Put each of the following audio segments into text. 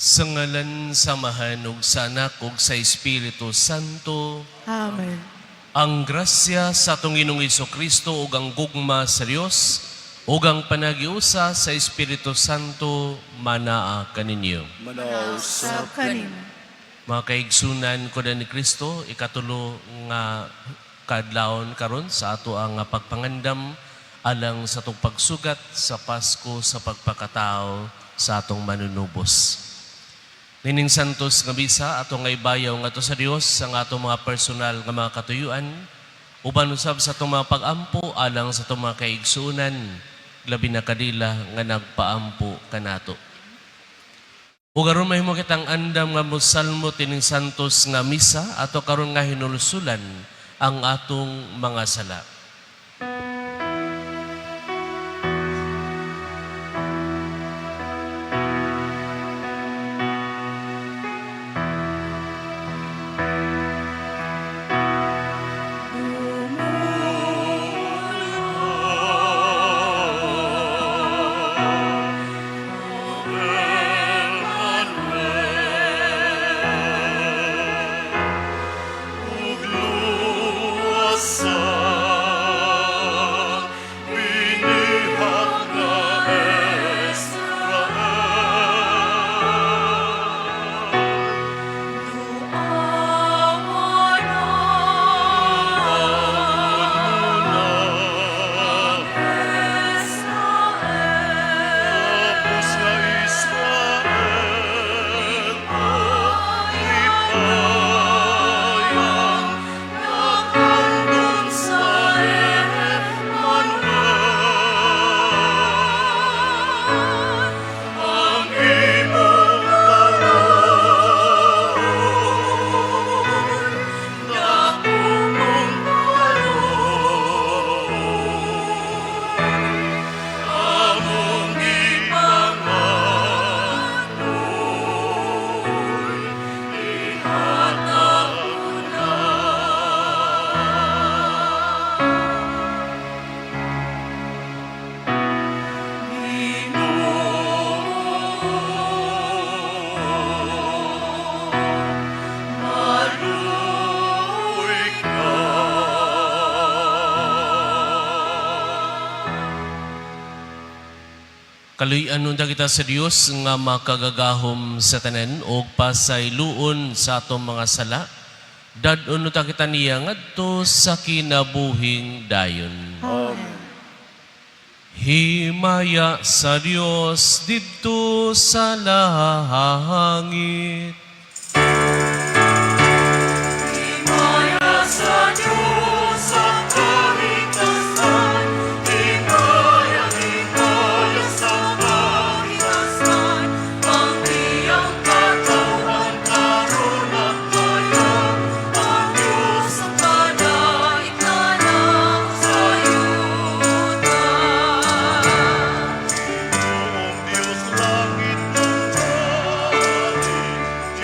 Sa ngalan sa Amahan ug sa Anak ug sa Espiritu Santo. Amen. Ang grasya sa atong Ginoong Kristo ug ang gugma sa Dios ug ang panagiusa sa Espiritu Santo manaa kaninyo. Manaa Sa kanimo. Mga kaigsunan ko na ni Kristo, ikatulo nga kadlawon karon sa ato ang pagpangandam alang sa atong pagsugat sa Pasko sa pagpakatao sa atong manunubos. Nining santos nga misa atong ibayaw ngadto sa Dios ang atong mga personal nga mga katuyuan, uban usab sa atong mga pag-ampo alang sa atong mga kaigsuonan, labi na kadila nga nagpaampo kanato. Ug aron mahimo kitang andam nga mosalmo tining santos nga misa, ato karon nga hinulsulan ang atong mga sala. Binihag nga Israel. Duawan ang Israel. Tapos nga Israel, lipayan, naghandom sa Emmanuel. Ang imong kaluoy, dakong kaluoy, among gipangandoy, ihatag una. Ginoo, maluoy ka. Kaluy-an unta kita sa Dios nga makagagahom sa tanan ug pasayloon sa atong mga sala. Dad-on unta kita niya ngadto sa kinabuhing dayon. Amen. Himaya sa Dios didto sa langit. Himaya sa Diyos sa kahitasan, himaya, himaya sa kahitasan, ang iyang katawhan karon nagtaya, ang Diyos ang kadaignanan sa yuta. Ginoong Diyos, langit ug hari,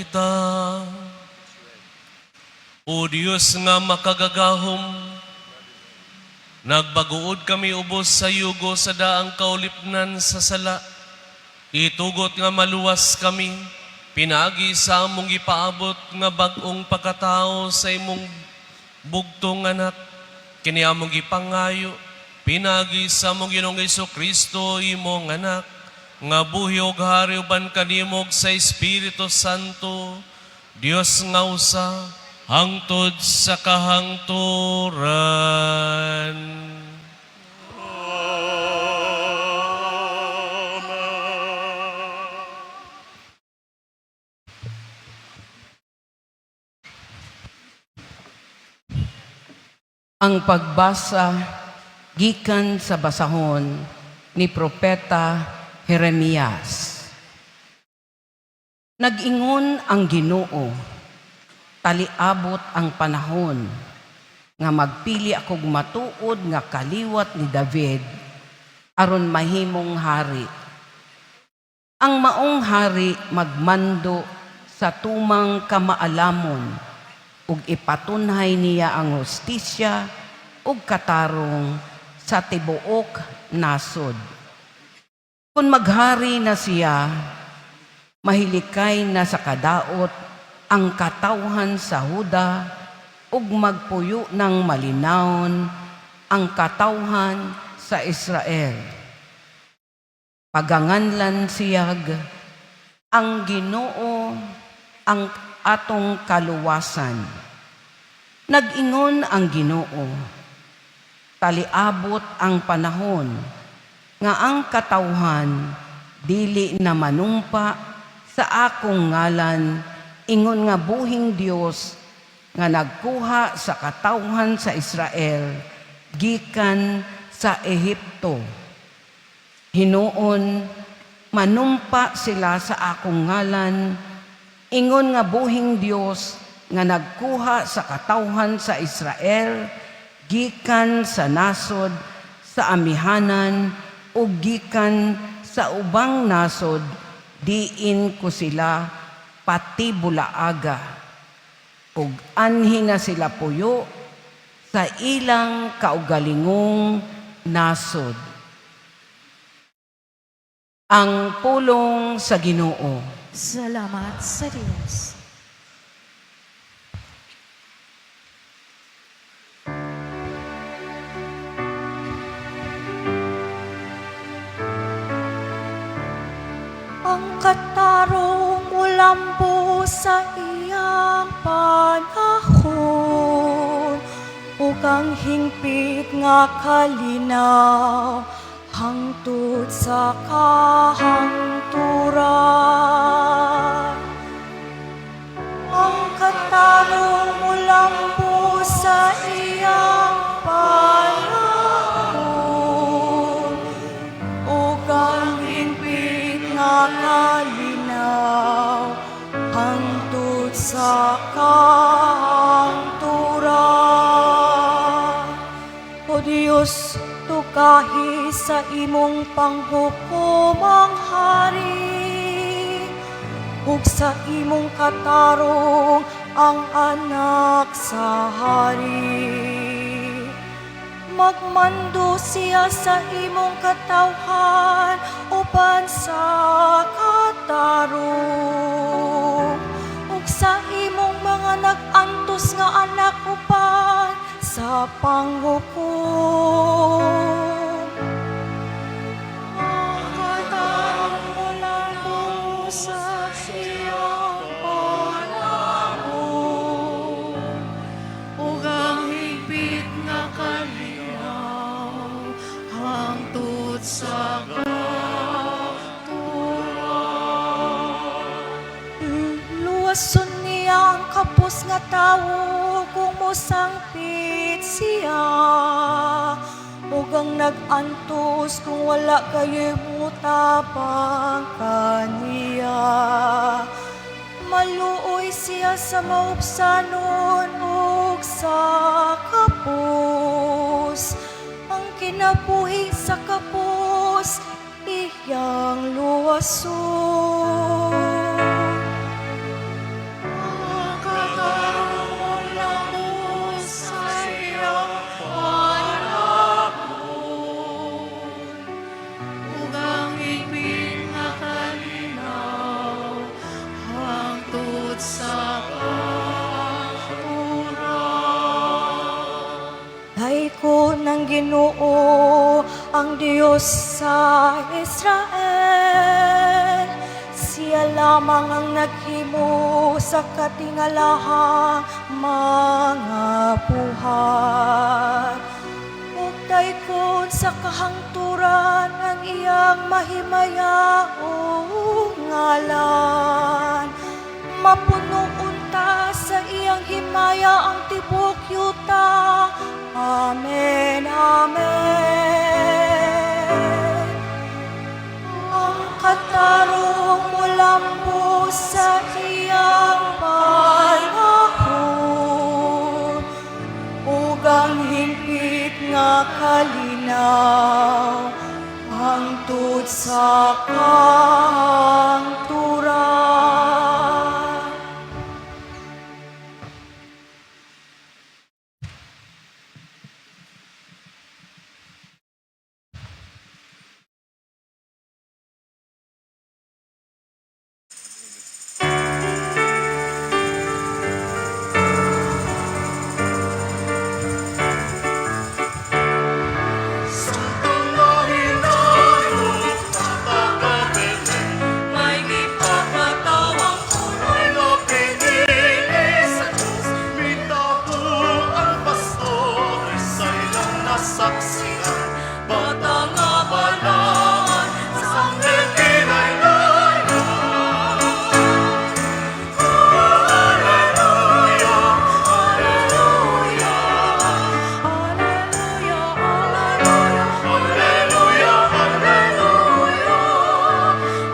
Kita. O Dios nga makagagahom, nagbaguod kami ubos sa yugo sa daang kaulipnan sa sala. Itugot nga maluwas kami, pinaagi sa among ipaabot nga bag-ong pagkatao sa imong bugtong anak. Kini among gipangayo, pinaagi sa among Ginoong Kristo, imong anak, nga buhi ug hari uban kanimo ug sa Espiritu Santo, Dios nga usa, hangtod sa kahangturan. Amen. Ang pagbasa gikan sa basahon ni Propeta Jeremias. Nag-ingon ang Ginoo, taliabot ang panahon nga magpili akog matuod nga kaliwat ni David aron mahimong hari. Ang maong hari magmando sa tumang kamaalamon ug ipatunhay niya ang hustisya ug katarong sa tibuok nasod. Kung maghari na siya, mahilikay na sa kadaot ang katawhan sa Huda ug magpuyo ng malinawon ang katawhan sa Israel. Paganganlan siyag ang Ginoo ang atong kaluwasan. Nag-ingon ang Ginoo, taliabot ang panahon nga ang katawhan dili na manumpa sa akong ngalan ingon nga buhing Dios nga nagkuha sa katawhan sa Israel gikan sa Ehipto. Hinuon, manumpa sila sa akong ngalan, ingon nga buhing Dios nga nagkuha sa katawhan sa Israel gikan sa nasod sa amihanan ug gikan sa ubang nasod, diin ko sila patibulaaga ug anhi na sila puyo sa ilang kaugalingong nasod. Ang pulong sa Ginoo. Salamat sa Diyos. Ang katarong mulambo sa iyang panahon ug ang hingpit nga kalinaw hangtod sa kahangturan. Ang katarong mulambo sa iyang panahon ug ang hingpit nga kalinaw hangtod sa kahangturan. O Diyos, tugahi sa imong panghukom ang hari, ug sa imong katarong ang anak sa hari. Magmando siya sa imong katawhan uban sa katarong ug sa imong mga nag-antos nga anak uban sa panghukom. Ang katarong mulambo sa iyang panahon ug ang higpit nga kalinaw hangtod sa kahangturan. Luwason niya ang kapos nga tawo kung mosangpit siya ug ang nag-antos kung wala kayo'y mutabang kaniya. Maluoy siya sa maupsanon ug sa kapos. Ang kinabuhi sa kapos iyang luwason. Ginoo, ang Dios sa Israel. Siya lamang ang naghimo sa katingalahang mga buhat. Ug daykon sa kahangturan ang iyang mahimayaong ngalan. Mapuno unta sa iyang himaya ang tibuok yuta. Amen, Amen. Ang katarong molambo sa iyang panahon ug ang hingpit nga kalinaw hangtod sa kahangturan. Samtang nahinayog, taga-Belen, May gipapatawang puno'y nga pinili sa Diyos. Mitaho ang pastor sa ilang nasaksihan, bata nga balaan sa anghel kinaylayan. Hallelujah, hallelujah, Hallelujah, hallelujah, hallelujah, hallelujah,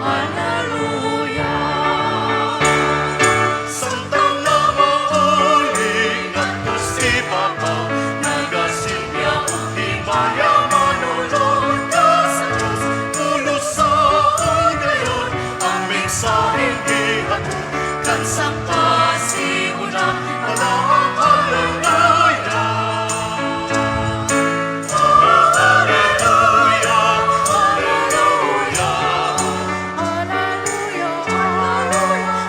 hallelujah. Samtang namauli ngadto si Papa, nagasilbiya og himaya manulod ka sa Diyos. Pulo sa gayon ang mensaheng gihatod Kansang pasiuna, alaang hallelujah. Hallelujah, hallelujah, hallelujah, hallelujah.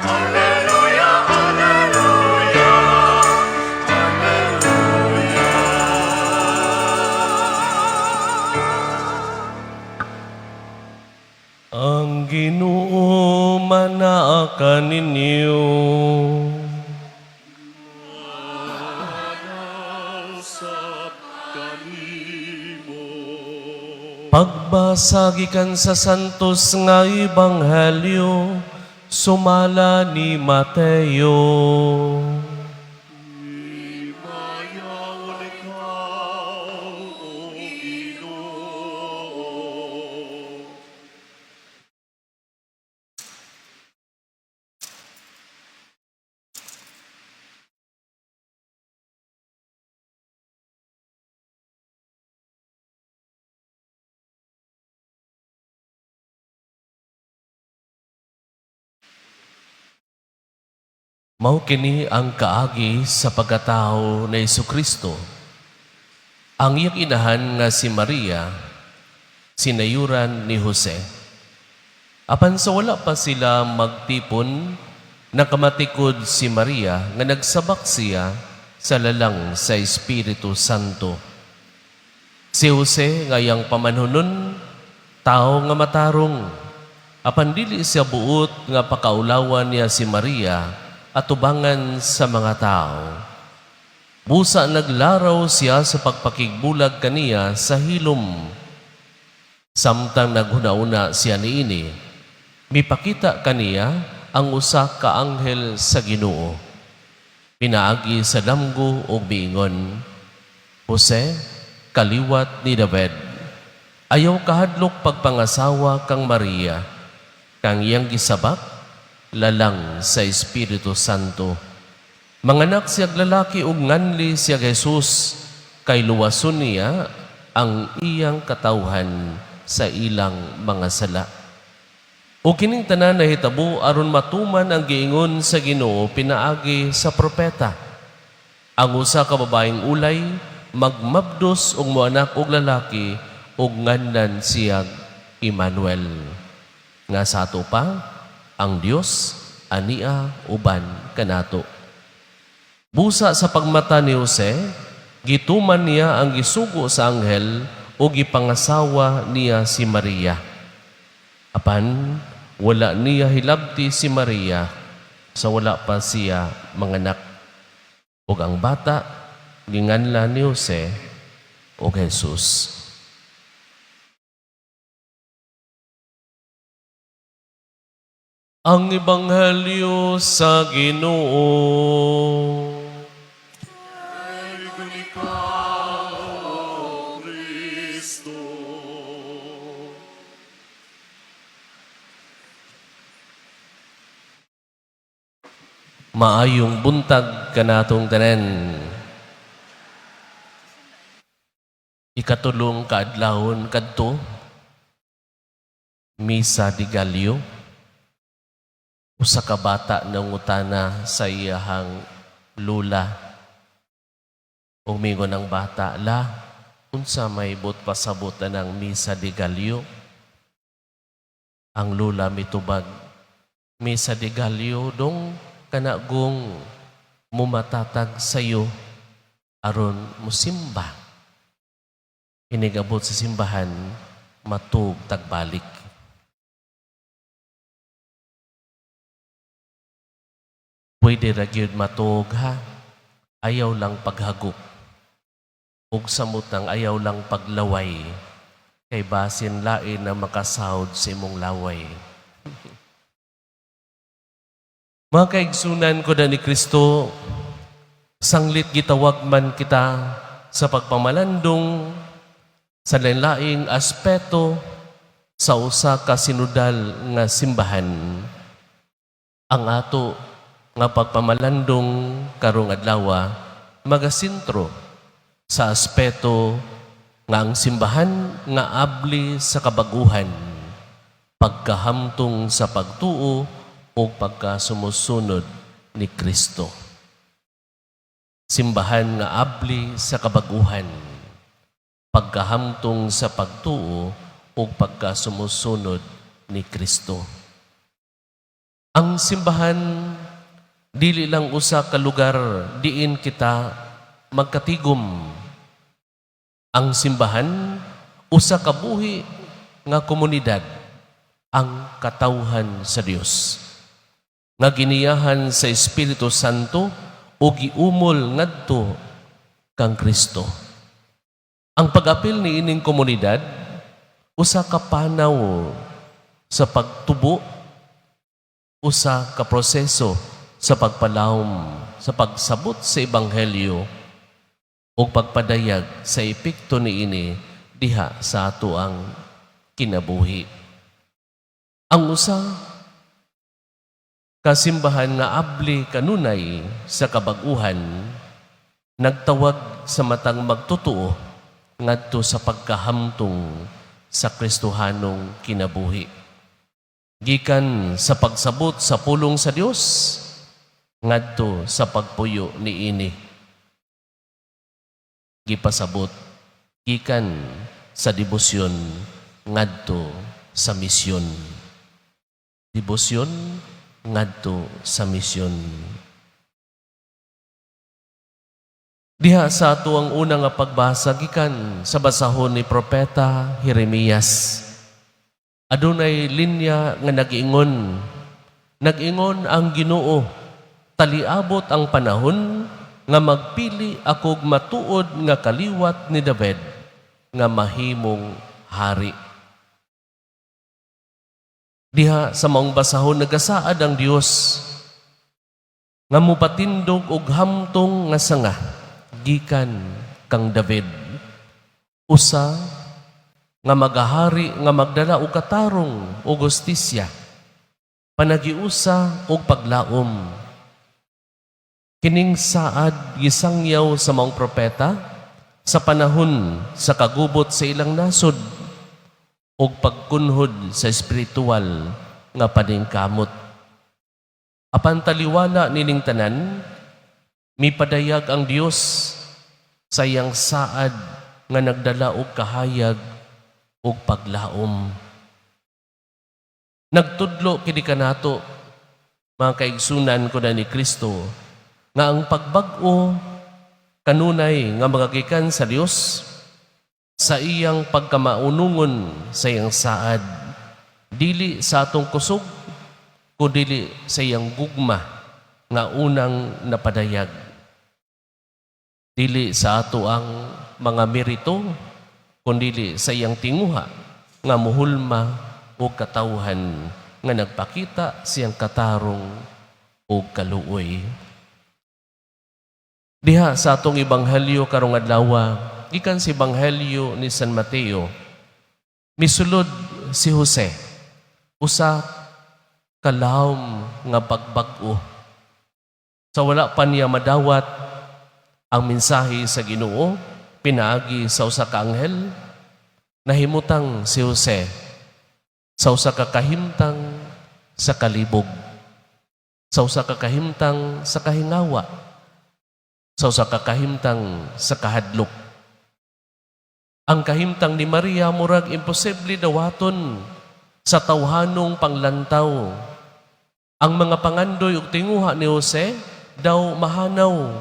hallelujah, hallelujah, Ang Ginoo manaa kaninyo. Pagbasa gikan sa Santos nga Ebanghelyo sumala ni Mateo. Himayaon ikaw, O Ginoo. Mao kini ang kaagi sa pagkatao ni Kristo. Ang iyang inahan nga si Maria, sinayuran ni Jose. Apan sa wala pa sila magtipon, nakamatikod si Maria nga nagsabak siya sa lalang sa Espiritu Santo. Si Jose nga iyang pamanhunon, tao nga matarong. Apan dili siya buot nga pakaulawan niya si Maria atubangan sa mga tao. Busa naglaraw siya sa pagpakigbulag kaniya sa hilom. Samtang naghuna-una siya niini, mipakita kaniya ang usa ka anghel sa Ginoo. Pinaagi sa damgo og miingon, Jose, kaliwat ni David, ayaw kahadlok pagpangasawa kang Maria, kang iyang gisabak, lalang sa Espiritu Santo. Manganak siyag lalaki ug nganli siya Jesus, kay luwason niya ang iyang katawhan sa ilang mga sala. O kining tanan nahitabo aron matuman ang giingon sa Ginoo pinaagi sa propeta. Ang usa ka babaeng ulay magmabdos og moanak og lalaki ug nganlan siyag Emmanuel. Nga sa ato pa ang Dios ania uban kanato. Busa sa pagmata ni Jose, Gituman niya ang gisugo sa anghel ug gipangasawa niya si Maria. Apan wala niya hilabti si Maria sa wala pa siya manganak. Ug ang bata ginganlan ni Jose og Jesus. Ang Ebanghelyo sa Ginoo. Dayogon ikaw, O Kristo. Maayong buntag kanatong tanan. Ikatulong kaadlawon kadto, Misa de Gallo. Usa ka bata nangutana sa iyahang lula. Umingon ang bata, "La, unsa may buot pasabot ng Misa de Gallo?" Ang lula mitubag, "Misa de Gallo dong, kanagong mumatatag sayo aron musimba. Inigabot sa simbahan, matug tagbalik." Pwede ra gyud matug, ha. Ayaw lang paghagop. Ug samutang ayaw lang paglaway. Kay basin lain na makasahod sa imong laway. Mga kaigsunan ko na ni Kristo, sanglit gitawag man kita sa pagpamalandong sa lain-laing aspeto sa usa ka sinodal nga simbahan. Ang ato nga pagpamalandong karong adlaw magasentro sa aspeto nga ang simbahan nga abli sa kabaguhan, pagkahamtong sa pagtuo o pagkasumusunod ni Kristo. Simbahan nga abli sa kabaguhan, pagkahamtong sa pagtuo o pagkasumusunod ni Kristo. Ang simbahan dili lang usa ka lugar diin kita magkatigom. Ang simbahan usa ka buhi nga komunidad, ang katawhan sa Dios nga giniyahan sa Espiritu Santo o giumol ngadto kang Kristo. Ang pag-apil ni ining komunidad usa ka panaw sa pagtubo, usa ka proseso sa pagpalawom, sa pagsabot sa ebanghelyo ug pagpadayag sa epekto niini diha sa ato ang kinabuhi. Ang usa kasimbahan nga abli kanunay sa kabag-uhan nagtawag sa matang magtotoo ngadto sa pagkahamtong sa Kristohanong kinabuhi. Gikan sa pagsabot sa pulong sa Dios ngadto sa pagpuyo niini. Gipasabot gikan sa debosyon ngadto sa misyon. Debosyon ngadto sa misyon. Diha sa ato ang una nga pagbasa gikan sa basahon ni Propeta Jeremias. Adunay linya nga nag-ingon. Nag-ingon ang Ginoo, "Taliabot ang panahon nga magpili akog matuod nga kaliwat ni David nga mahimong hari." Diha sa maong basahon, nagasaad ang Dios nga mupatindog og hamtong nga sanga gikan kang David. Usa nga magahari nga magdala og katarong ug hustisya, panagiusa og paglaom. Kining saad gisangyaw sa maong propeta sa panahon sa kagubot sa ilang nasod ug pagkunhod sa espiritual nga paningkamot. Apan taliwala nining tanan, mipadayag ang Dios sa iyang saad nga nagdala og kahayag ug paglaom. Nagtudlo kini kanato, mga kaigsunan ko na ni Kristo, nga ang pagbag-o Kanunay nga magagikan sa Dios sa iyang pagkamaunungon sa iyang saad, dili sa atong kusog, kundili sa iyang gugma nga unang napadayag. Dili sa ato ang mga merito, kundili sa iyang tinguha nga muhulma og katawhan nga nagpakita siyang katarong og kaluoy. Diha sa atong ebanghelyo karong adlaw, gikan sa Ebanghelyo ni San Mateo, misulod si Jose, usa ka lawom nga bagbag-o. Sa wala pa niya madawat ang mensahe sa Ginoo, pinaagi sa usa ka anghel, nahimutang si Jose sa usa ka kahimtang sa kalibog, sa usa ka kahimtang sa kahingawa, sa usa ka kahimtang sa kahadlok. Ang kahimtang ni Maria murag imposible dawaton sa tawhanong panglantaw. Ang mga pangandoy ug tinguha ni Jose daw mahanaw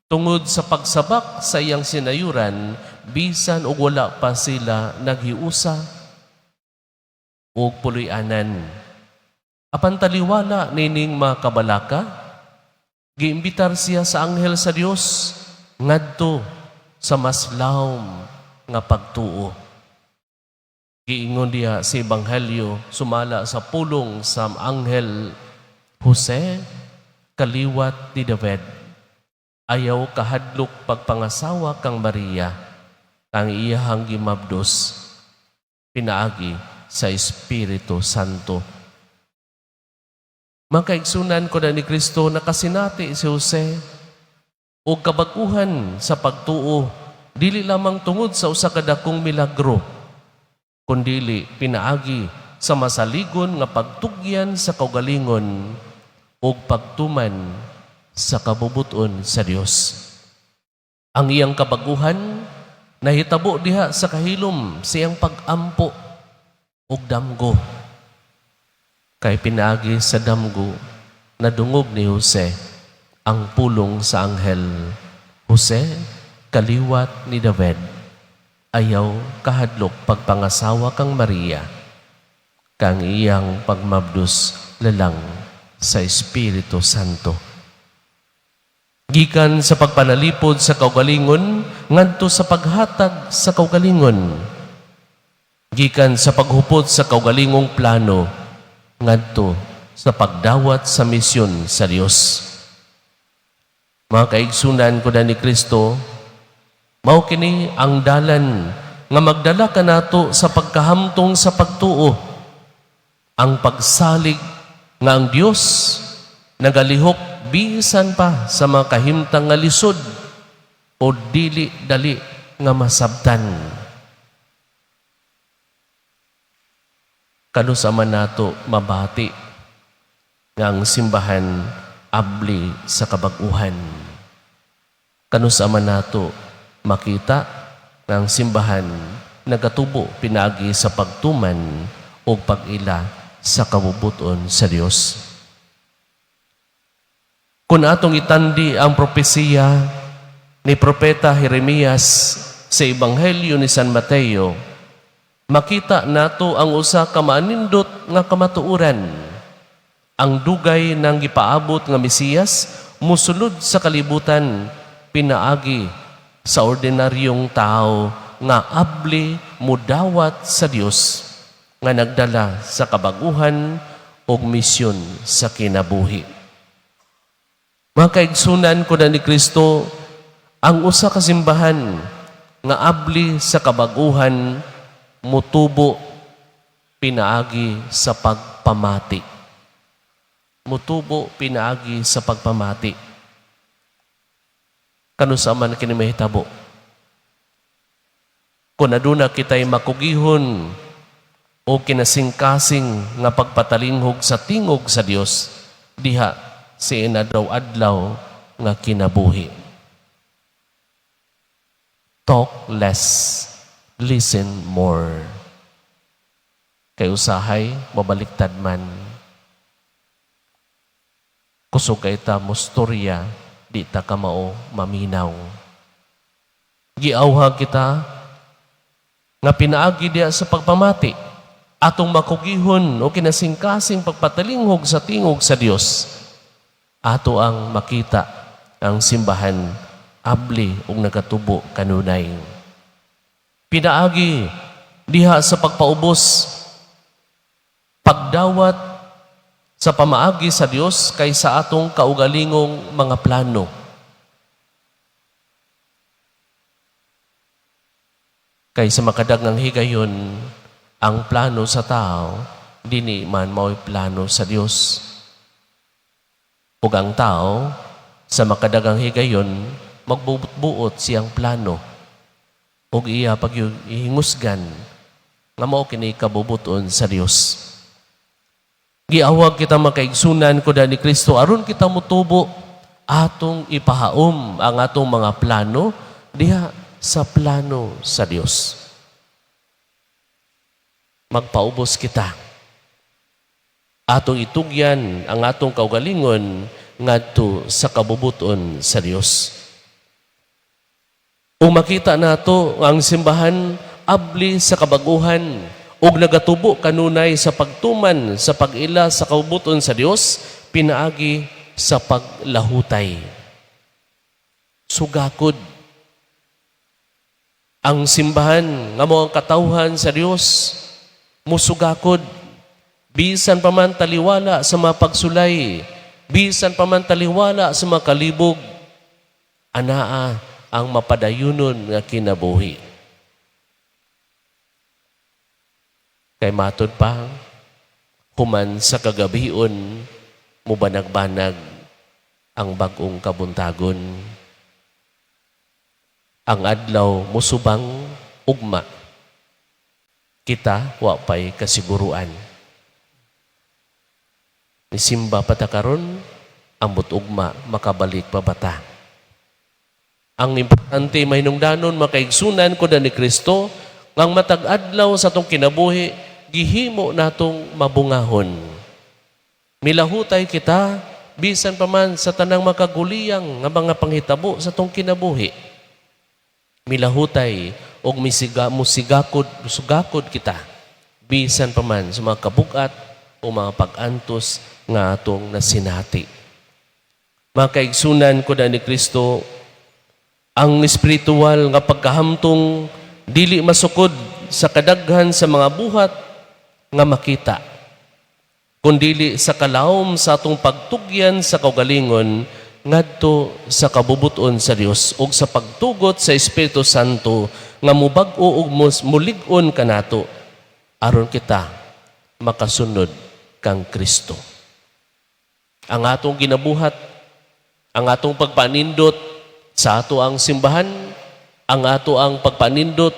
tungod sa pagsabak sa iyang sinayuran bisan og wala pa sila naghiusa og puloy-anan. Apan taliwala nining mga kabalaka, giimbitar siya sa anghel sa Dios ngadto sa mas lawom nga pagtuo. Giingon diha sa Ebanghelyo sumala sa pulong sa anghel, "Jose, kaliwat ni David, ayaw kahadlok pagpangasawa kang Maria, ang iyahang gimabdos pinaagi sa Espiritu Santo." Mga kaigsunan ko na ni Kristo, nakasinati si Jose og kabaguhan sa pagtuo dili lamang tungod sa usa ka dakong milagro, kundili pinaagi sa masaligon nga pagtugyan sa kaugalingon ug pagtuman sa kabubuton sa Dios. Ang iyang kabaguhan nahitabo diha sa kahilom sa iyang pag-ampo ug damgo. Kay pinaagi sa damgo, nadungog ni Jose ang pulong sa anghel, "Jose, kaliwat ni David, ayaw kahadlok pagpangasawa kang Maria, kang iyang pagmabdos lalang sa Espiritu Santo." Gikan sa pagpanalipod sa kaugalingon ngadto sa paghatag sa kaugalingon. Gikan sa paghupot sa kaugalingong plano ngadto sa pagdawat sa misyon sa Dios. Mga kaigsunan ko na ni Kristo, mao kini ang dalan nga magdala kanato sa pagkahamtong sa pagtuo, ang pagsalig nga ang Dios nagalihok bisan pa sa mga kahimtang nga lisod o dili dali nga masabtan. Kanus-a man nato mabati nga ang simbahan abli sa kabag-uhan? Kanus-a man nato makita nga ang simbahan nagatubo pinaagi sa pagtuman o pag-ila sa kabubuton sa Dios? Kung atong itandi ang propesiya ni Propeta Jeremias sa Ebanghelyo ni San Mateo, makita nato ang usa ka maanindot nga kamatuoran. Ang dugay nang gipaabot nga Mesiyas musulod sa kalibutan pinaagi sa ordinaryong tao nga abli mudawat sa Dios nga nagdala sa kabaguhan ug misyon sa kinabuhi. Mga kaigsunan ko na ni Kristo, ang usa ka simbahan nga abli sa kabaguhan mutubo pinaagi sa pagpamati. Mutubo pinaagi sa pagpamati. Kanus-a man kini mahitabo? Kung aduna kita'y makugihon o kinasingkasing nga pagpatalinghog sa tingog sa Dios diha sa inadlaw-adlaw nga kinabuhi. Talk less, listen more. Kay usahay, mabaliktad man. Kusog kay ta mostorya, di ta kamao maminaw. Giawhag kita nga pinaagi diha sa pagpamati, atong makugihon o kinasingkasing pagpatalinghog sa tingog sa Dios, ato ang makita ang simbahan abli ug nagatubo kanunay. Pinaagi diha sa pagpaubos, pagdawat sa pamaagi sa Dios kaysa atong kaugalingong mga plano. Kaysa makadagang higayon, ang plano sa tao, dili man mao'y plano sa Dios. Ug ang tao, sa makadagang higayon, magbuot-buot siyang plano. Ug iya paghingusgan nga mao kini kabubuton sa Dios. Giawhag kita, makaigsunan ko ni Kristo, aron kita motubo, atong ipahaom ang atong mga plano diha sa plano sa Dios. Magpaubos kita. Atong itugyan ang atong kaugalingon ngadto sa kabubuton sa Dios. Ug makita nato ang simbahan abli sa kabaguhan ug nagatubo kanunay sa pagtuman sa pag-ila sa kabubuton sa Dios pinaagi sa paglahutay. Sugakod ang simbahan nga mao ang katawhan sa Dios, musugakod bisan pa man taliwala sa mga pagsulay, bisan pa man taliwala sa mga kalibog, anaa ang mapadayunon nga kinabuhi. Kay matud pa, human sa kagabion, mubanag-banag ang bag-ong kabuntagon. Ang adlaw musubang ugma. Kita wa pay kasiguruan. Nisimba pa ta karon, ambot ugma makabalik pa bata. Ang importante, mahinungdanon, makaigsunan ko ni Kristo, ngang matag adlaw sa atong kinabuhi gihimo natong mabungahon. Milahutay kita bisan pa man sa tanang makaguliyang nga mga panghitabo sa atong kinabuhi. Milahutay og misiga musigakod sugakod kita bisan pa man sa mga kabugat o mga pag-antos nga atong nasinati. Mga kaigsunan ko ni Kristo, ang espiritual nga pagkahamtong dili masukod sa kadaghan sa mga buhat nga makita, kundili sa kalawom sa atong pagtugyan sa kaugalingon ngadto sa kabubuton sa Dios ug sa pagtugot sa Espiritu Santo nga mubag-o ug mulig-on kanato aron kita makasunod kang Kristo. Ang atong ginabuhat, ang atong pagpanindot sa ato ang simbahan, ang ato ang pagpanindot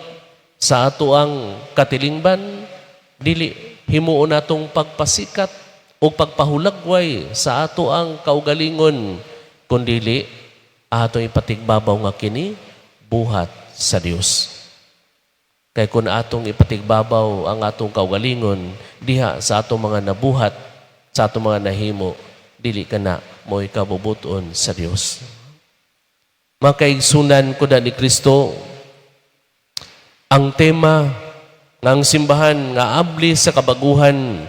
sa ato ang katilingban, dili himuon natong pagpasikat o pagpahulagway sa ato ang kaugalingon, kundili ato ipatigbabaw nga kini buhat sa Dios. Kay kung atong ipatigbabaw ang atong kaugalingon diha sa atong mga nabuhat, sa atong mga nahimo, dili ka na mo'y kabubuton sa Dios. Mga kaigsunan ko ni Kristo, ang tema ng simbahan nga abli sa kabaguhan,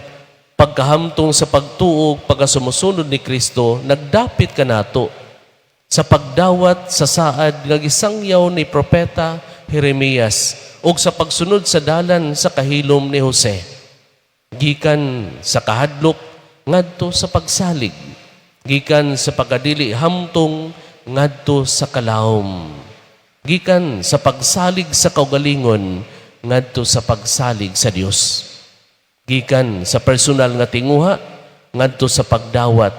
pagkahamtong sa pagtuo, pagkasumusunod ni Kristo, nagdapit kanato sa pagdawat sa saad nga gisangyaw ni Propeta Jeremias ug sa pagsunod sa dalan sa kahilom ni Jose. Gikan sa kahadlok ngadto sa pagsalig, gikan sa pagkadili hamtong ngadto sa kalawom, gikan sa pagsalig sa kaugalingon ngadto sa pagsalig sa Dios, gikan sa personal nga tinguha ngadto sa pagdawat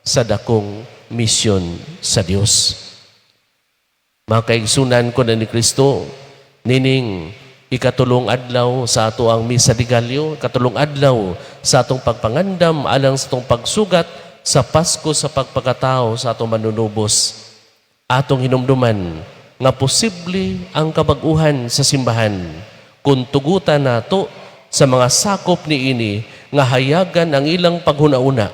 sa dakong misyon sa Dios. Mga kaigsunan ko na ni Kristo, nining ikatulong adlaw sa ato ang Misa de Gallo, ikatulong adlaw sa atong pagpangandam alang sa atong pagsugat sa Pasko sa pagpakatao sa atong manunubos. Atong hinumduman nga posible ang kabag-uhan sa simbahan kung tugutan nato sa mga sakop niini nga hayagan ang ilang paghuna-una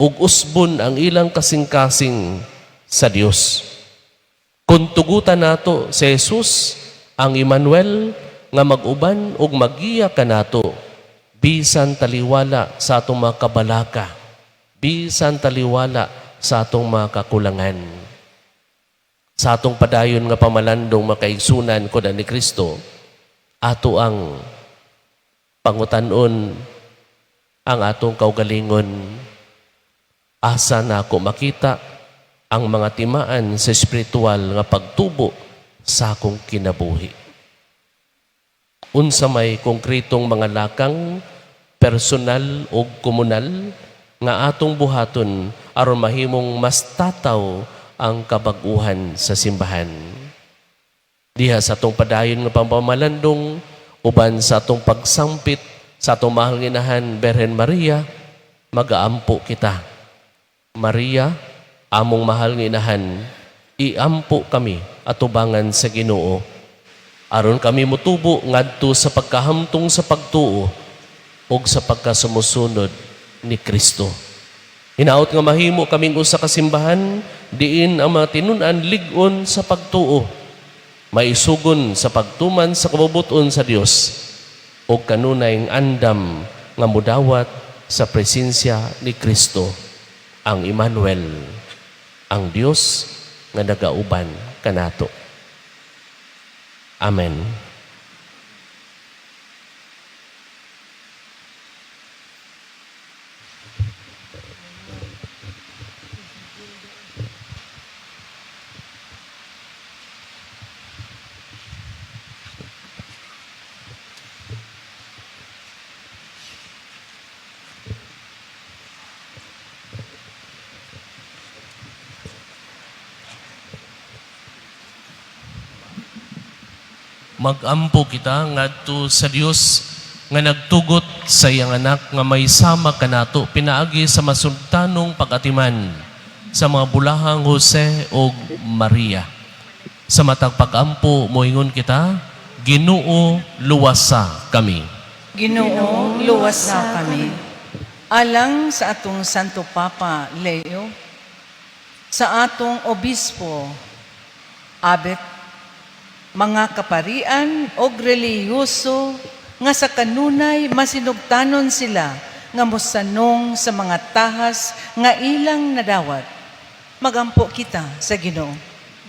ug usbon ang ilang kasing-kasing sa Dios. Kung tugutan nato si Jesus, ang Emmanuel, nga mag-uban ug magiya kanato, bisan taliwala sa atong mga kabalaka, bisan taliwala sa atong mga kakulangan. Sa atong padayon nga pamalandong, mga kaigsunan ko ni Kristo, ato ang pangutanon ang atong kaugalingon. Asa na ako makita ang mga timaan sa espiritual nga pagtubo sa akong kinabuhi? Unsa may konkretong mga lakang personal o komunal nga atong buhaton aron mahimong mas tataw ang kabag-uhan sa simbahan? Diha sa atong padayon nga pamalandong uban sa atong pagsampit sa atong mahal nga inahan Berhen Maria, magaampo kita. Maria, among mahal nga inahan, iampo kami atubangan sa Ginoo aron kami mutubo ngadto sa pagkahamtong sa pagtuo ug sa pagkasumusunod ni Kristo. Hinaot nga mahimo kaming usa ka simbahan diin ang mga tinun-an lig-on sa pagtuo, maisugon sa pagtuman sa kabubut-on sa Dios ug kanunay andam nga mudawat sa presensya ni Kristo, ang Emmanuel, ang Dios nga nagauban kanato. Amen. Magampo kita ngadto sa Dios nga nagtugot sa iyang anak nga may sama kanato pinaagi sa masultanong pag-atiman sa mga bulahang Jose ug Maria. Sa matag pag-ampo, moingon kita, Ginoo, luwasa kami. Ginoo, luwasa kami. Alang sa atong Santo Papa Leo, sa atong Obispo Abet, mga kaparian og relihiyoso nga sa kanunay masinugtanon sila nga mosanong sa mga tahas nga ilang nadawat. Magampo kita sa Ginoo.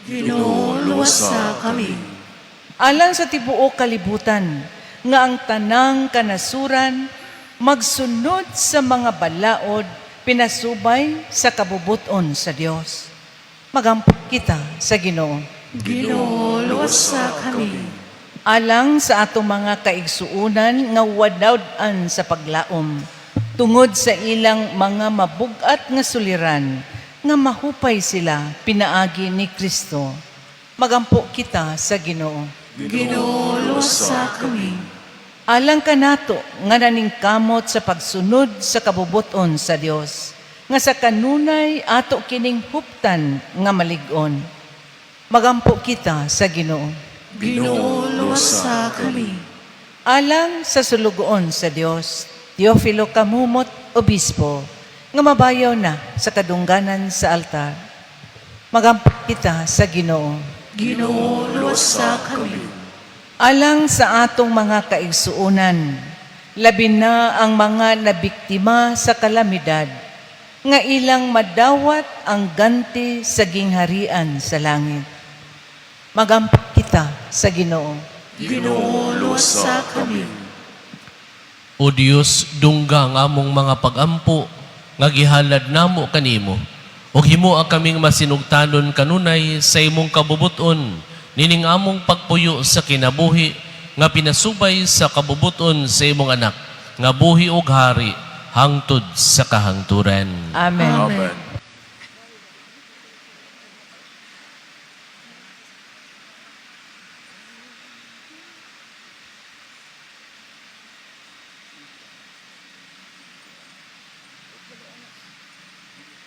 Ginoo, luwasa kami. Alang sa tibuok kalibutan nga ang tanang kanasuran magsunod sa mga balaod pinasubay sa kabubuton sa Dios. Magampo kita sa Ginoo. Ginoo, luwasa kami. Alang sa atong mga kaigsuunan nga wadaw-an sa paglaom tungod sa ilang mga mabugat nga suliran nga mahupay sila pinaagi ni Kristo. Magampo kita sa Ginoo. Ginoo, luwasa kami. Alang kanato nga naningkamot sa pagsunod sa kabubuton sa Dios, nga sa kanunay ato kining huptan nga malig-on. Magampo kita sa Ginoo. Ginoo, luwasa kami. Alang sa sulugoon sa Dios, Teofilo Camumot, Obispo, nga mabayaw na sa kadungganan sa altar. Magampo kita sa Ginoo. Ginoo, luwasa kami. Alang sa atong mga kaigsuonan, labi na ang mga nabiktima sa kalamidad, nga ilang madawat ang ganti sa gingharian sa langit. Magampo kita sa Ginoo. Ginoo, luwasa kami. O Dios, dungga ang among mga pagampo nga gihalad namo kanimo. Ug himoa kaming masinugtanon kanunay sa imong kabubuton nining among pagpuyo sa kinabuhi nga pinasubay sa kabubuton sa imong anak nga buhi ug hari hangtod sa kahangturan. Amen. Amen.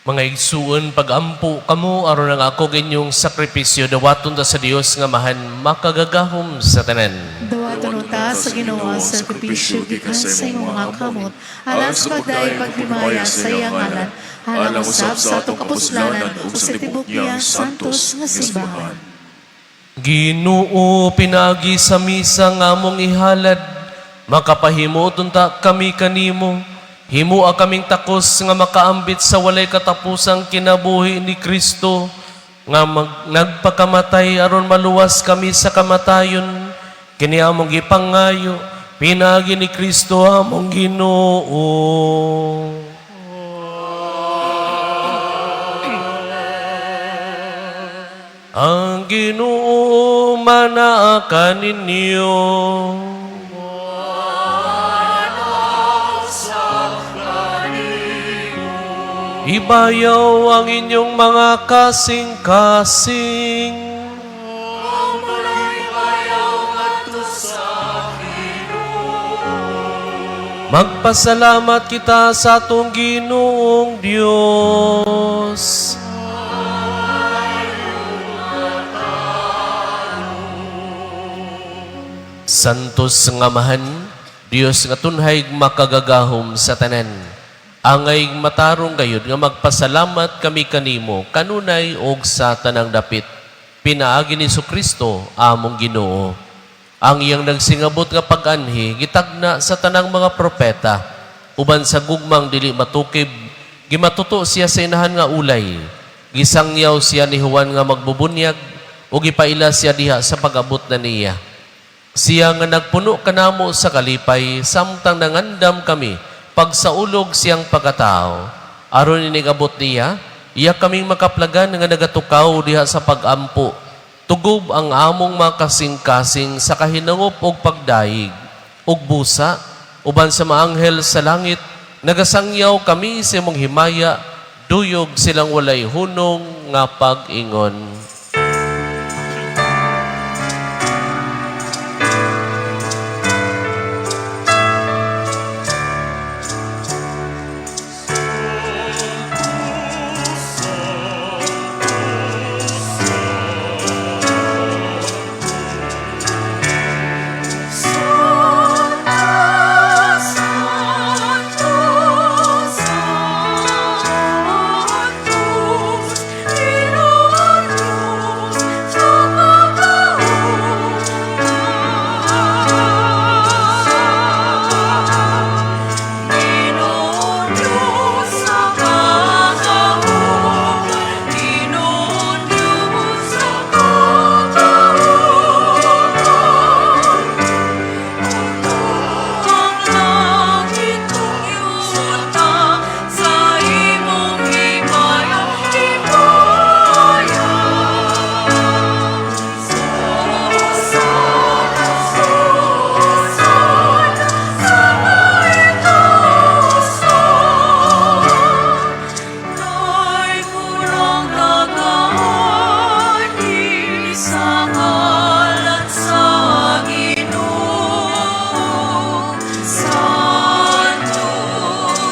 Mga igsuon, pagampo kamo aron ang ako ug inyong sakripisyo dawaton ta sa Dios nga Amahan makagagahom sa tanan. Dawaton ta sa Ginoo ang sakripisyo gikan sa imong mga kamot, alang sa pagdayeg paghimaya sa iyang ngalan, alang usab sa atong kapuslanan ug sa tibok niyang santos nga simbahan. Ginoo, pinaagi sa misa nga among ihalad, makapahimuot unta kami kanimo. Himua kaming takos nga makaambit sa walay katapusang kinabuhi ni Kristo, nga nagpakamatay aron maluwas kami sa kamatayon. Kini among gipangayo, pinaagi ni Kristo among Ginoo. Ang Ginoo manaa kaninyo. Ibayaw ang inyong mga kasing-kasing. Magpasalamat kita sa atong Ginoong Dios. Santos nga Amahan, Dios nga tunhay makagagahom sa tanan. Angay matarong gayud nga magpasalamat kami kanimo kanunay og sa tanang dapit. Pinaagi ni Kristo among Ginoo. Ang iyang nagsingabot nga pag-anhi gitagna sa tanang mga propeta uban sa gugmang dili matukib, gimatuto siya sa inahan nga ulay. Gisangyaw siya ni Juan nga magbubunyag ug gipaila siya diha sa pag-abot na niya. Siya nga nagpuno kanamo sa kalipay samtang nangandam kami pagsaulog siyang pagkatao. Aron inigabot niya, iya kaming makaplagan nga nagatukaw diha sa pagampo. Tugob ang among mga kasing-kasing sa kahinangop og pagdayeg ug busa uban sa mga anghel sa langit, nagasangyaw kami sa imong himaya, duyog silang walay hunong nga pag-ingon. Santos, Ginoo Dios sa kagahom. Ginoo Dios sa kagahom, Ginoo Dios sa kagahom. Ang langit ug yuta sa imong himaya, himaya. Hosana, Hosana sa kaitaasan. Kay kurang nagaanhi sa ngalan sa Ginoo. Santo,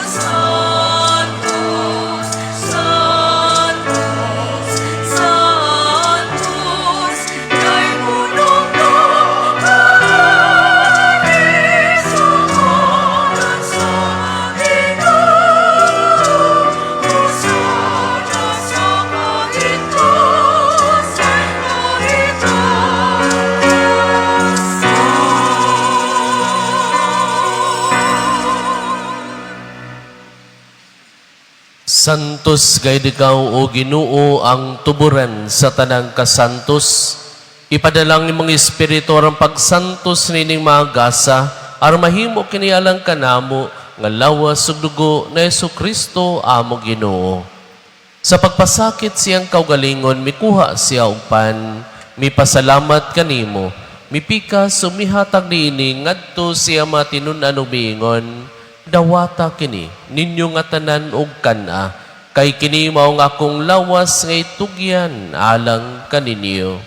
Santos, Santos, Santos, kay kurang nagaanhi sa ngalan sa Ginoo. Hosana sa kaitaasan, kaitaasan. Santos gayud ikaw o Ginoo, ang tuburan sa tanang kasantos. Ipadalang imong Espiritu aron pagsantos nining mga gasa aron mahimo kini alang kanamo nga lawas ug dugo na Kristo among Ginoo. Sa pagpasakit siyang kaugalingon, mikuha siya og pan, mipasalamat kanimo, mipikas ug mihatag niini ngadto siya matinun-an ug miingon, "Dawata kini ninyo nga tanan og kan-a, kay kini mao ang akong lawas nga itugyan alang kaninyo."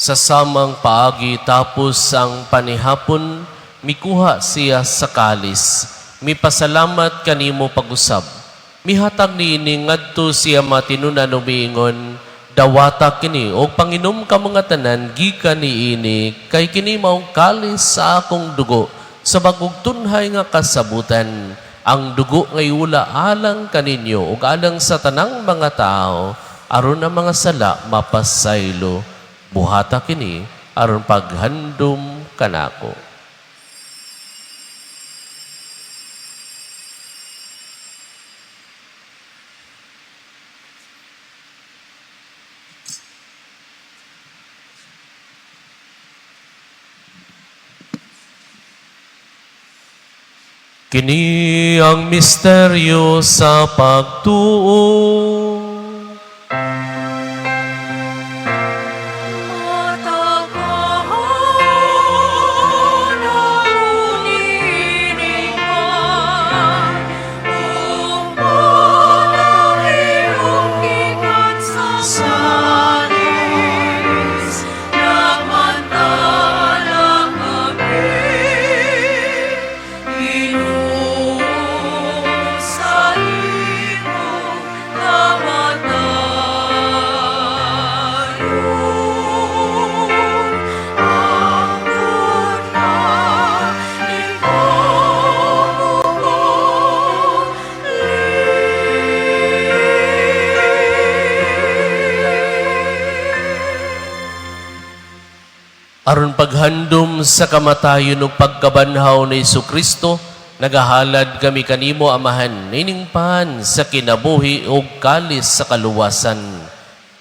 Sa samang paagi tapos ang panihapon, mikuha siya sa kalis. Mipasalamat kanimo pag-usab. Mihatag niini ngadto siya matinunan ug miingon, "Dawata kini og panginom ka mga tanan gikan niini, kay kini maong kalis sa akong dugo sa bagong tunhay nga kasabutan. Ang dugo nga iula alang kaninyo ug alang sa tanang mga tao aron ang mga sala mapasaylo. Buhata kini aron paghandom kanako." Kini ang misteryo sa pagtuo. Aron paghandom sa kamatayon ug pagkabanhaw ni Kristo, nagahalad kami kanimo, Amahan, nining pan sa kinabuhi ug kalis sa kaluwasan.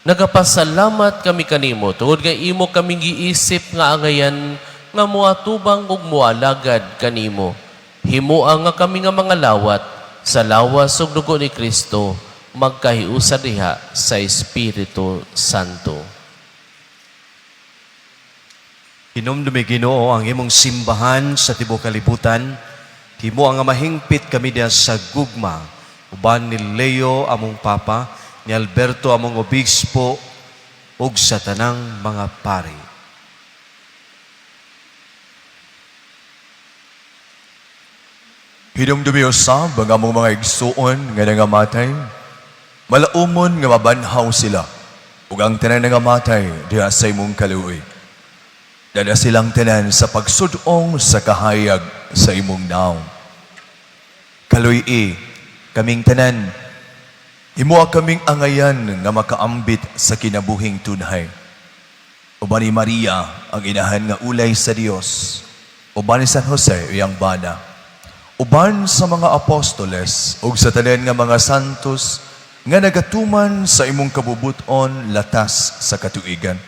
Nagapasalamat kami kanimo tungod kay imo kaming giisip nga angayan nga moatubang ug moalagad kanimo. Himoa nga kami nga mga lawat sa lawas ug dugo ni Kristo magkahiusa diha sa Espiritu Santo. Hinumdumi, Ginoo, ang imong simbahan sa tibuok kalibutan. Himo ang mahingpit kami diha sa gugma uban ni Leo among Papa, ni Alberto among obispo ug sa tanang mga pari. Hinumdumi usab ang among mga igsuon nga nangamatay. Malaumon nga mabanhaw sila ug ang tanan nangamatay diha sa imong kaluoy. Dala silang tanan sa pagsudong sa kahayag sa imong nawong. Kaluy-i kaming tanan. Himoa kaming angayan nga makaambit sa kinabuhing tunhay. Uban ni Maria, ang inahan nga ulay sa Dios. Uban ni San Jose, iyang bana. Uban sa mga apostoles ug sa tanan nga mga santos nga nagatuman sa imong kabubuton latas sa katuigan.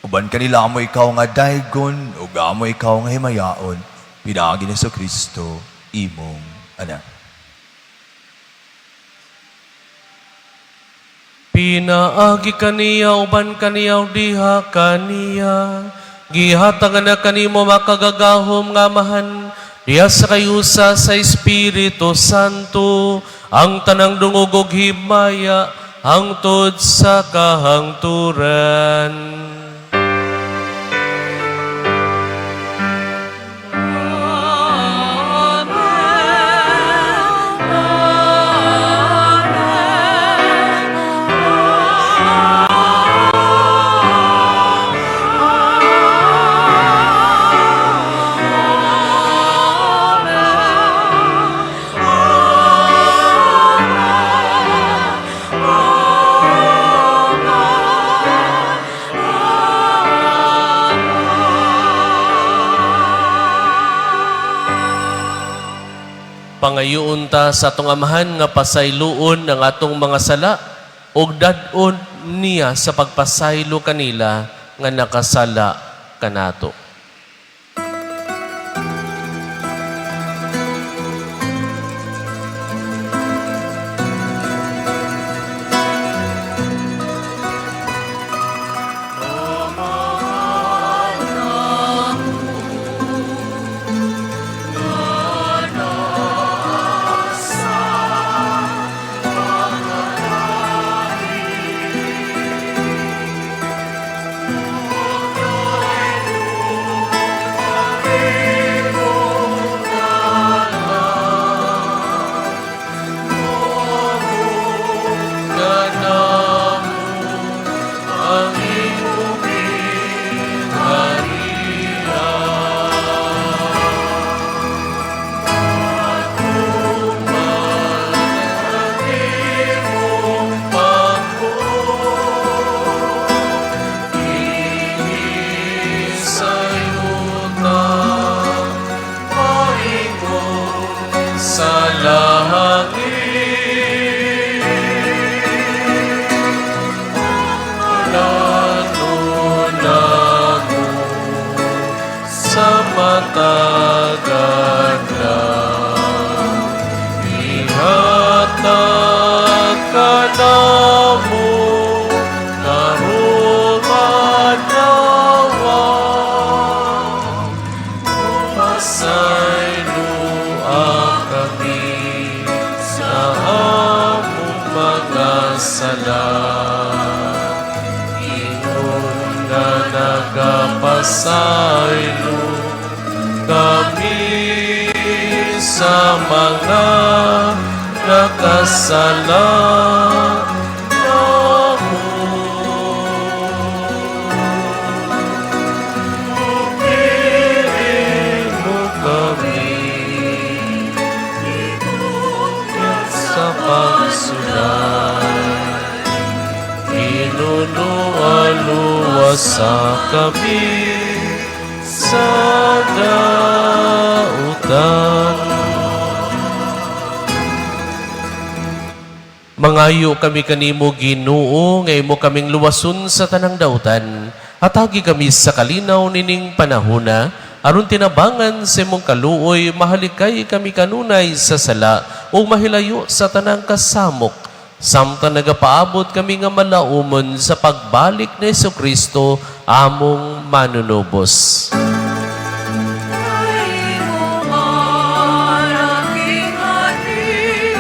Uban kanila amo ikaw nga daygon ug amo ikaw nga himayaon pinaagi ni Kristo imong anak. Pinaagi kaniya, uban kaniya, ug diha kaniya, gihatag na kanimo makagagahom nga Amahan, diha sa kahiusa sa Espiritu Santo, ang tanang dungog ug himaya hangtod sa kahangturan. Pangayoon ta sa atong Amahan nga pasayloon ang atong mga sala ug dad-on niya sa pagpasaylo kanila nga nakasala kanato. Matag adlaw. Ihatag kanamo karong adlaw. Pasayloa kami sa among mga sala. Ingon nga nagapasaylo kami sa mga nakasala namo. Dili mo kami sa pagsulay. Ginoo, luwasa kami sa dautan. Mangayo kami kanimo, Ginoo, nga imo kaming luwason sa tanang dautan. Hatagi kami sa kalinaw nining panahona, aron tinabangan sa imong kaluoy, mahalikay kami kanunay sa sala ug mahilayo sa tanang kasamok. Samtang nagapaabot kami nga malaumon sa pagbalik ni Kristo among manunubos. Kay mo man ang gingharian,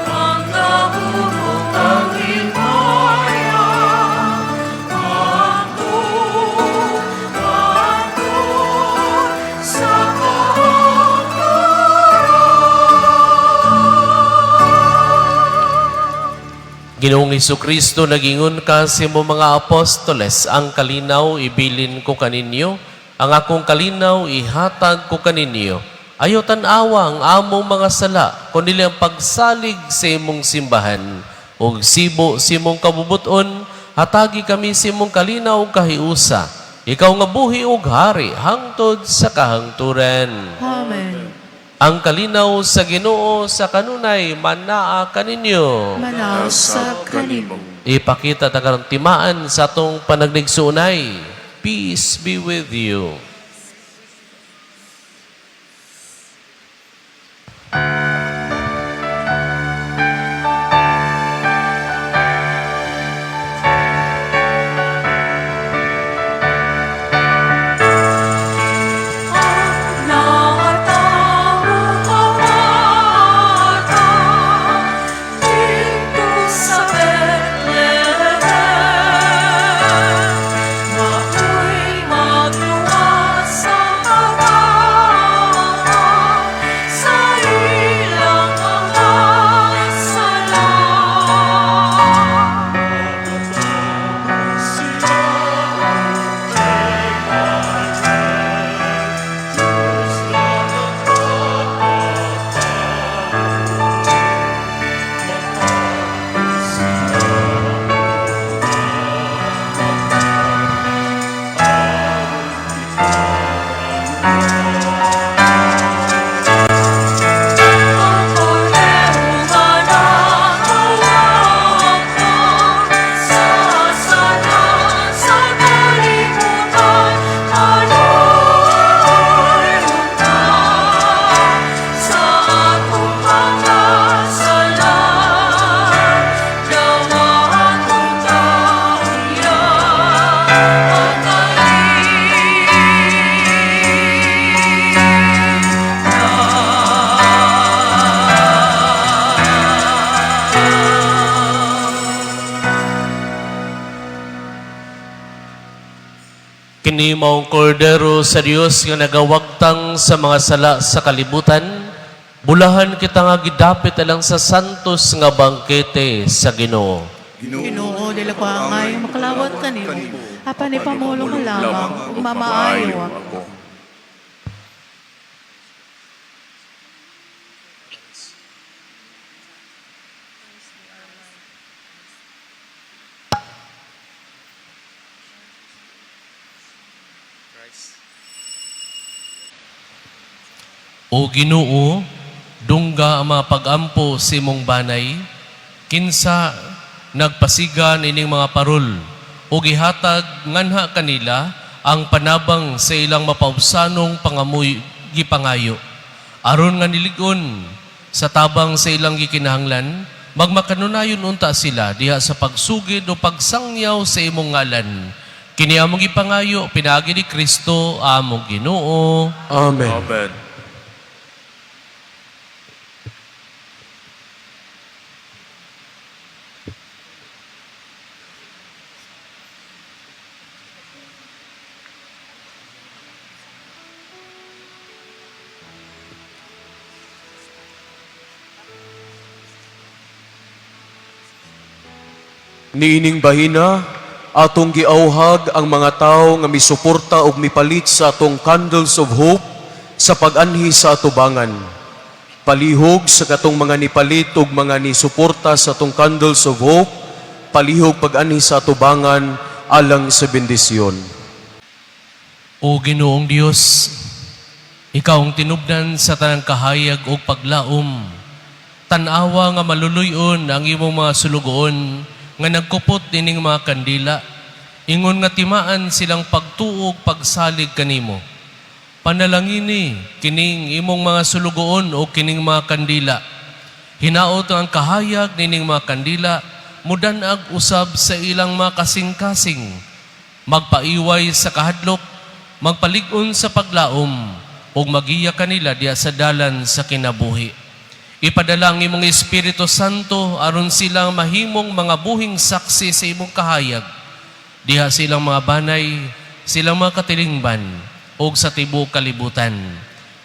ang gahom ug ang himaya, hangtod hangtod sa kahangturan. Ginoong Kristo, nagingon ka sa imong mga apostoles, "Ang kalinaw ibilin ko kaninyo, ang akong kalinaw ihatag ko kaninyo." Ayaw tan-awa ang among mga sala, kundi ang pagsalig sa imong simbahan. Ug sibo sa imong kabubuton, hatagi kami sa imong kalinaw ug kahiusa. Ikaw nga buhi ug hari hangtod sa kahangturan. Amen. Ang kalinaw sa Ginoo sa kanunay manaa kaninyo. Manaa sab kanimo. Ipakita ta karon timaan sa atong panagligsuonay. Peace be with you. Nakatawo ka bata didto sa Bethlehem, Maoy magluwas sa katawhan sa ilang mga sala. Ang kordero nga nagawagtang sa sala sa kalibutan, Kaluoy unta sa atong mga sala, Dawaton ta unya ang Kini maong kordero sa Dios nga nagawagtang sa mga sala sa kalibutan, bulahan kita nga gidapit alang sa santos nga bangkete sa Ginoo. Ginoo, dili ko angay makalawat kanimo. Apan ipamulong ka lamang ug mamaayo ako. O Ginoo, dungga ang mga pag-ampo sa imong banay, kinsa nagpasiga nining mga parol, o gihatag nganha kanila ang panabang sa ilang mapaubsanong pangamuy gipangayo. Aron nga nilig-on sa tabang sa ilang gikinahanglan, magmakanunayon unta sila diha sa pagsugid o pagsangyaw sa imong ngalan. Kini among gipangayo pinaagi ni Kristo among Ginoo. Amen. Amen. Niining bahina, atong giauhag ang mga tawo nga misuporta og mipalit sa atong Candles of Hope sa pag-anhi sa atubangan. Palihog sa katong mga nipalit og mga nisuporta sa atong Candles of Hope, palihog pag-anhi sa atubangan alang sa bendisyon. O Ginoong Dios, ikaw ang tinubdan sa tanang kahayag ug paglaom. Tan-awa nga maluluy-on ang imong mga sulugoon nga nagkupot nining mga kandila. Ingon nga timaan silang pagtuo ug pagsalig kanimo. Panalangini kining imong mga sulugoon o kining mga kandila. Hinaot ang kahayag nining mga kandila mudan-ag usab sa ilang mga kasing-kasing, magpaiway sa kahadlok, magpalig-on sa paglaom, ug magiya kanila diha sa dalan sa kinabuhi. Ipadala ang imong Espiritu Santo aron silang mahimong mga buhing saksi sa imong kahayag. Diha silang mga banay, silang mga katilingban, ug sa tibuok kalibutan.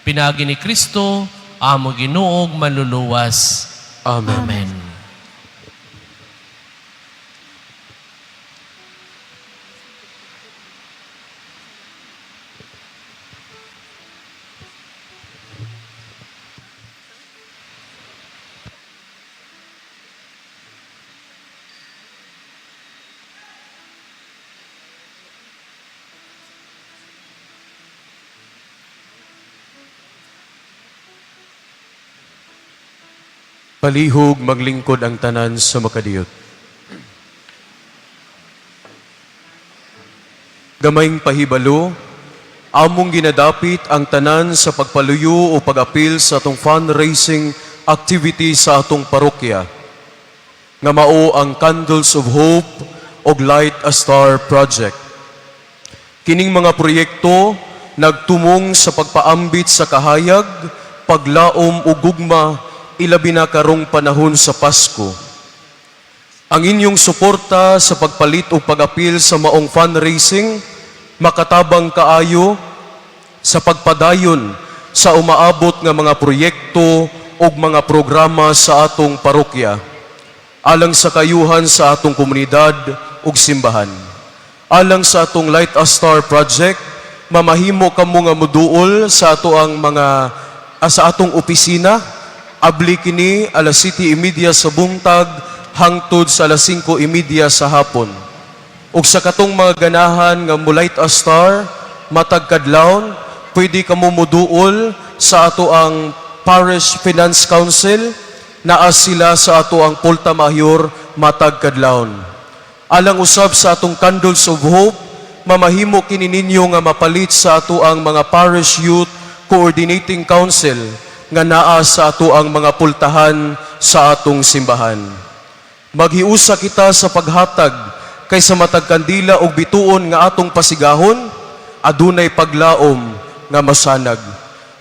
Pinaagi ni Kristo, among Ginoo ug manluluwas. Amen. Amen. Palihog maglingkod ang tanan sa makadiyot. Gamayng pahibalo, among ginadapit ang tanan sa pagpaluyo o pag-apil sa atong fundraising activity sa atong parokya, nga mao ang Candles of Hope og Light a Star Project. Kining mga proyekto nagtumong sa pagpaambit sa kahayag, paglaom ug gugma, ilabi na karong panahon sa Pasko. Ang inyong suporta sa pagpalit o pag-apil sa maong fundraising makatabang kaayo sa pagpadayon sa umaabot nga mga proyekto ug mga programa sa atong parokya alang sa kayuhan sa atong komunidad ug simbahan. Alang sa atong Light a Star Project, mamahimo kamo nga muduol sa ato ang mga sa atong opisina. Abli kini alas 7:30 sa buntag hangtod sa alas 5:30 sa hapon. Ug sa katong mga ganahan nga mo light a star matag kadlawon, pwede kamo muduol sa ato ang Parish Finance Council, naa sila sa ato ang Pulta Mayor matag kadlawon. Alang usab sa atong Candles of Hope, mamahimo kini ninyo nga mapalit sa ato ang mga Parish Youth Coordinating Council nga naa sa ato ang mga pultahan sa atong simbahan. Maghiusa kita sa paghatag kay sa matag kandila og bituon nga atong pasigahon, adunay paglaom nga masanag.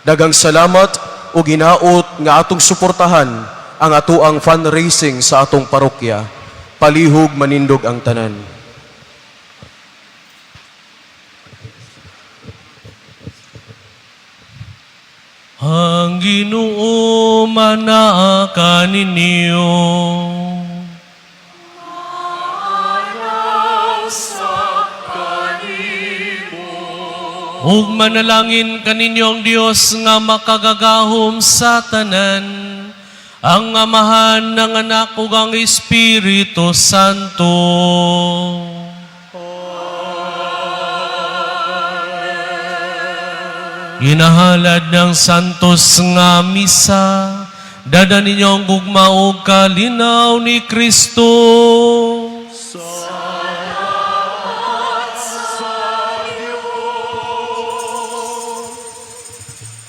Daghang salamat ug hinaot nga atong suportahan ang atoang fundraising sa atong parokya. Palihog manindog ang tanan. Ang Ginoo manaa kaninyo. Ug manalangin kaninyo ang Dios nga makagagahom sa tanan, ang Amahan, ang Anak ug ang Espiritu Santo. Ginahalad ng Santos nga Misa, dada ninyo ang gugma ug kalinaw ni Kristo. Sa